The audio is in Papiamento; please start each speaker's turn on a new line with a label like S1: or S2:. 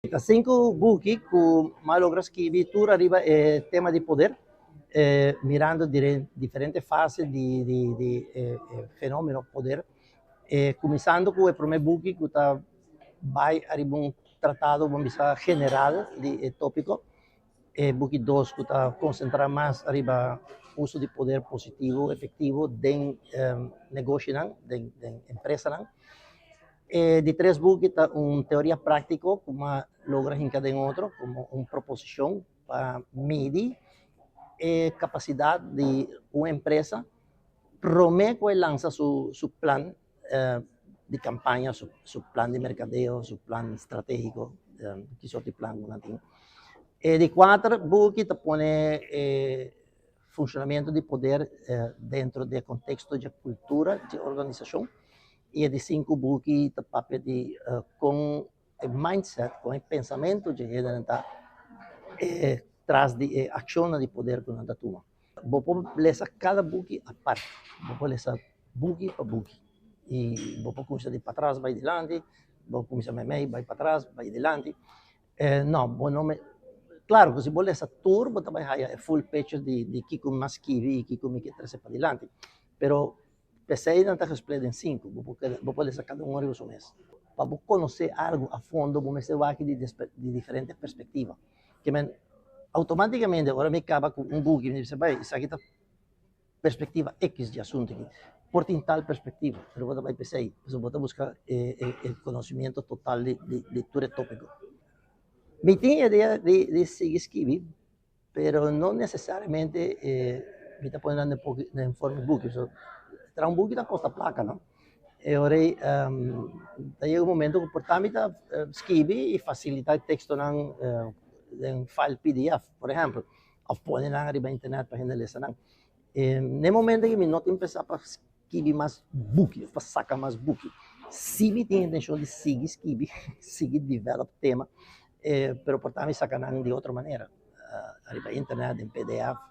S1: Ta sinku buki ku m'a logra skibi, tur ariba e tema di poder, mirando diferente fase di fenomeno poder. Kuminsando ku e promé buki, ku ta bai ariba un tratado, ban bisa, general di tópiko. E buki 2, ku ta konsentrá mas ariba uso di poder positivo, efektivo den negoshi, den empresa. E di 3 buki ta un teoria práktiko ku m'a logra hinka den otro, komo un proposishon pa midi e kapasidat di un empresa promé ku e lansa su plan di kampaña, su plan di merkadeo, su plan stratégiko, ki sorto di plan ku tin. E di 4 buki ta pone funshonamentu di poder den e konteksto di kultura di organisashon. I e di 5 buki ta papia di kon e mindset, kon e pensamentu di hende ta tras di akshon di poder ku nan ta tuma. Bo por lesa kada buki aparte, bo por lesa buki pa buki. I bo por kuminsá di patras bai dilanti, bo por kuminsá mei bai patras, bai dilanti. No, bo no me, klaro ku si bo lesa tur, bo ta bai haya e full picture di kiko m'a skibi i kiko mi ke trese padilanti. Pero p'esei nan ta gesplit den sinku, bo por lesa kada un riba su mes. Pa bo konosé algu a fondo, bo mester wak di diferente perspektiva. Ke men, outomátikamente, ora mi kaba ku un buki, mi bisa, bai, esaki ta perspektiva X di asuntu aki. Por tin tal perspektiva, pero bo ta bai p'esei, bo ta buska e konosementu total di tur e tópiko. Mi tin idea di sigui skibi, pero no nesesariamente mi ta pone den forma di buki. So, traha un buki ta kosta plaka, no? E ora ta yega un momento ku por ta mi ta skibi i fasilitá e tekstonan den file PDF, por ehèmpel, òf pone nan riba internet pa hende lesa nan. Na e momento ku mi no tin pensá pa skibi mas buki, pa saka mas buki. Si mi tin intenshon di sigui skibi, sigui develop tema, pero por ta mi saka nan di otro manera, riba internet, den PDF.